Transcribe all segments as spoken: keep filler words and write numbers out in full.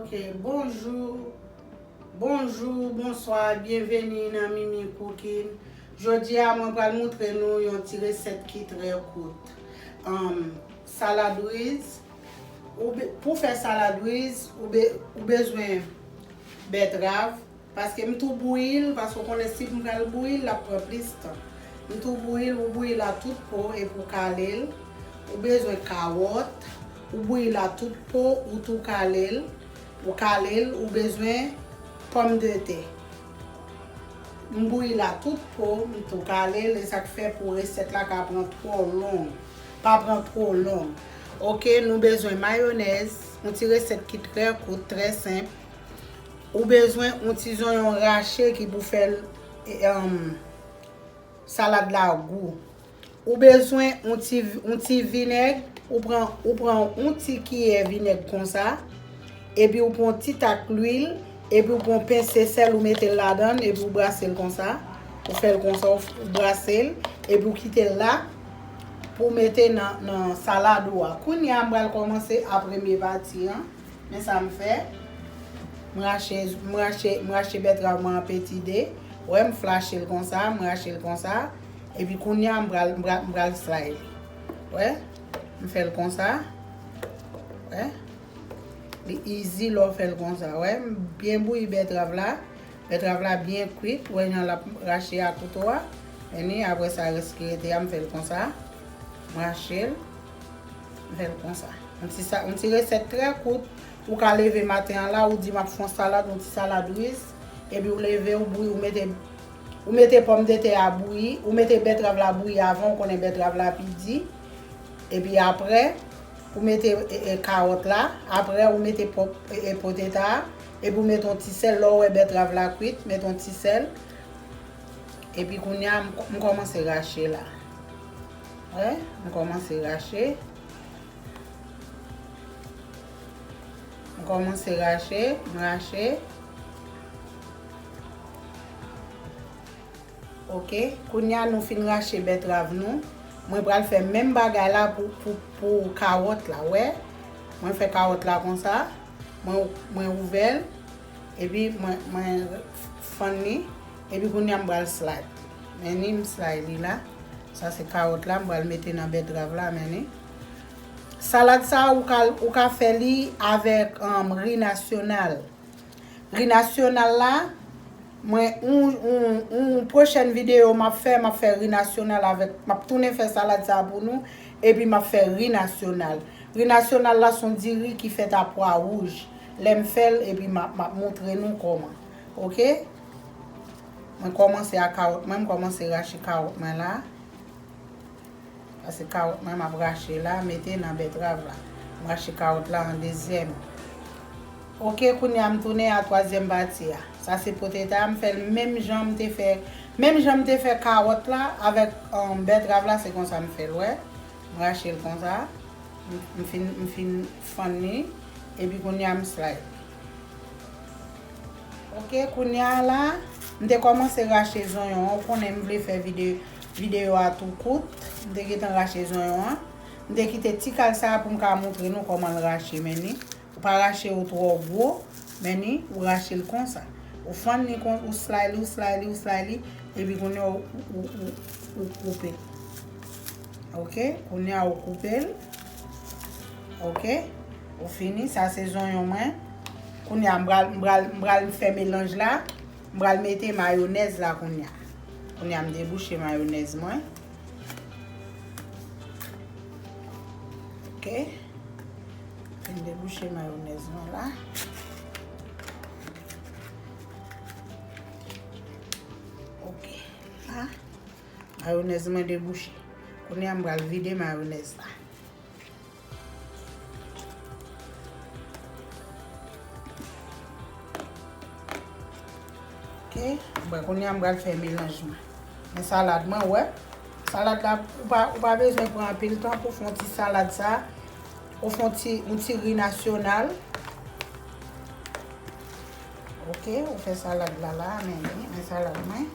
Ok, bonjou, bonjou, bonswa, byenveni nan Mimi Cooking. Jodi a, mwen pral moutre nou yon ti resèt ki trè kout. Um, salad riz. Ou be-, pou fè salad riz, ou, be, ou bezwen bètrav. Paske m tou bouyi l, paske w konnen si m pral bouyi l, l ap pran plis tan. M tou bouyi l, ou bouyi l a tout po epi w kale l. Ou bezwen kawòt, ou bouyi l a tout po, ou tou kale l. Ou kale l, ou bezwen pòmdetè. M bouyi l a tout po, m tou kale l, e sa k fè pou resèt la ka pran twò long. Pa pran twò long. Ok, nou bezwen mayonèz, yon ti resèt ki trè kout, trè senp. Ou bezwen yon ti zonyon rache ki pou fè l, e, um, salad la gou. Ou bezwen yon ti, yon ti vinèg, ou pran, ou pran yon ti kiyè vinèg konsa, epi ou pran yon ti tak lwil, epi ou pran yon pense sèl, ou mete l ladan l, epi ou brase l konsa, ou fè l konsa, ou, ou brase l, epi ou kite l la, pou w mete nan, nan salad ou a. Kounye a, m pral kòmanse a premye pati an. Men sa m fè. M rache, m rache, m rache bètrav mwen an peti de. Wè, m flache l konsa, m rache l konsa. Epi kounye a, m pral, m pral, m pral slay li. Wè, m fè l konsa. Wè. Li easy lè w fè l konsa. Wè, m byen bouyi bètrav la. Bètrav la byen kwit, wè jan l ap rache a kouto a. Men ni, apre sa, rès ki rete a, m fè l konsa. M rache l. M fè l konsa. Yon ti sa, yon ti resèt trè kout. Ou ka leve maten an la, ou di, "M ap fè yon salad, yon ti salad riz." Epi ou leve, ou bouyi, ou mete, ou mete pòmdetè a bouyi, ou mete bètrav la bouyi avan, ou konnen bètrav la pi di. Epi apre, ou mete, e, e, kawòt la. Apre, ou mete pòm, e, e, poteta a. Epi ou mete yon ti sèl. Lè w wè bètrav la kwit, mete yon ti sèl. Epi kounye a, m, m kòmanse rache la. Wè, m kòmanse rache. M kòmanse rache, m rache. Ok, kounye a nou fin rache bètrav nou. Mwen pral fè menm bagay la pou, pou, pou kawòt la, wè. Mwen fè kawòt la konsa. Mwen, mwen ouvè l. Epi mwen, mwen fann li. Epi kounye a m pral slay. Men ni m slay li la. Sa se kawòt la, m pral mete nan bètrav la, men ni. Salad sa, ou ka, ou ka fè li avèk, um, ri nasyonal. Ri nasyonal la, mwen, yon, yon, yon pwochèn videyo m ap fè, m ap fè ri nasyonal avèk, m ap tounen fè salad sa pou nou, epi m ap fè ri nasyonal. Ri nasyonal la se yon diri ki fèt a pwa wouj. Lè m fè l, epi m ap, m ap montre nou kòman. Ok? Mwen kòmanse a kawòt mwen, m kòmanse rache kawòt mwen la. Paske kawòt mwen, m ap rache la, mete nan bètrav la. M rache kawòt la an dezyèm. Ok, kounye a m tounen a twazyèm pati a. Sa se poteta, m fè l menm jan m te fè, menm jan m te fè kawòt la avèk, um, bètrav la, se konsa m fè l, wè. M rache l konsa. M, m fin, m fin fann li. Epi kounye a m slay. Ok, kounye a la, m te kòmanse rache zonyon an. Ou konnen m vle fè vide-, videyo a tou kout. M te gentan rache zonyon an. M te kite ti kal sa a pou m ka montre nou kòman l rache, men ni. Ou pa rache yo twò gwo, men ni, ou rache l konsa. Ou fann li kon, ou slay li, ou slay li, ou slay li, epi kounye a ou, ou, ou, ou koupe. Ok, kounye a ou koupe l. Ok, ou fini, sa se zonyon mwen. Kounye a, m pral, m pral, m pral fè melanj la. M pral mete mayonèz la kounye a. Kounye a, m debouche mayonèz mwen. Ok. M debouche mayonèz mwen la. Ok. La, mayonèz mwen debouche. Kounye a, m pral vide mayonèz la. Ok, bon, kounye a m pral fè melanj mwen. Men salad mwen, wè. Salad la, ou pa, ou pa bezwen pran anpil tan pou fè yon ti salad sa. Ou fè yon ti, yon ti ri nasyonal. Ok, ou fè salad la la, men, men salad mwen.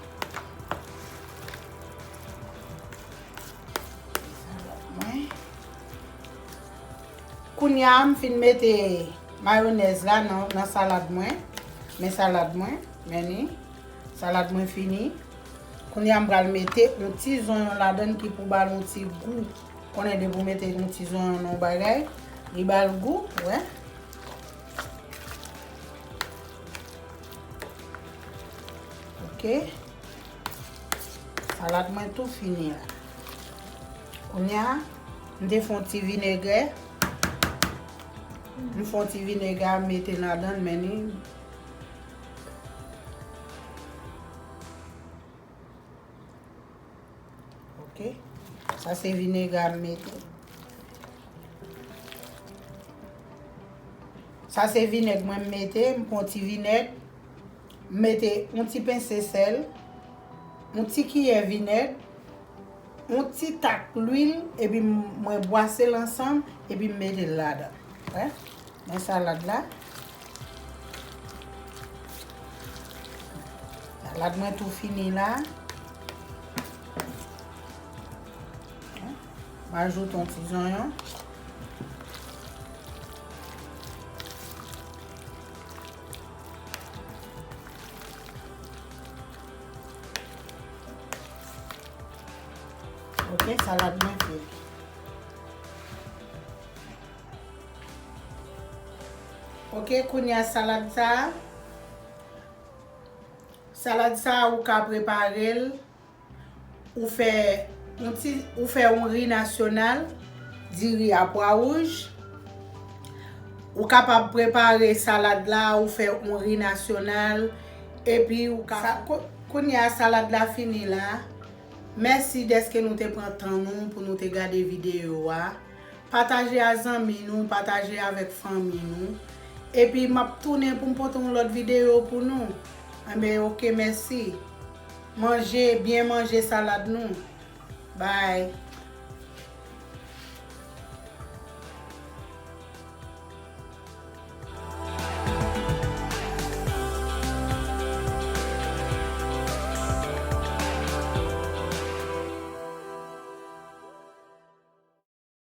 Salad mwen. Kounye a, m fin mete mayonèz la nan, nan salad mwen. Men salad mwen, men ni. Salad mwen fini. Kounye a m pral mete yon ti zonyon ladann ki pou ba l yon ti gou. Konnen depi w mete yon ti zonyon nan yon bagay, li ba l gou, wè. Ok. Salad mwen tou fini la. Kounye a, m te fè yon ti vinègrè. M fè yon ti vinègrè, m mete ladann, men ni. Ok. Sa se vinèg a m mete. Sa se vinèg mwen m mete, m pran ti vinèg, m mete yon ti pense sèl, yon ti kiyè vinèg, yon ti tak lwil, epi m- mwen bwase l ansanm, epi m mete l ladan. Wè? Men salad la. Salad mwen tou fini la. M ajoute yon ti zonyon. Ok, salad mwen fini. Ok, kounye a salad sa a. Salad sa a, ou ka prepare l. Ou fè yon ti, ou fè yon ri nasyonal, diri a pwa wouj. Ou kapab prepare salad la, ou fè yon ri nasyonal, epi ou ka, sa, kou- kounye a salad la fini la. Mèsi dèske nou te pran tan nou pou nou te gade videyo a. Pataje a zanmi nou, pataje avèk fanmi nou. Epi m ap tounen pou m pote yon lòt videyo pou nou. Enben, ok, mèsi. Manje, byen manje salad nou. Bye.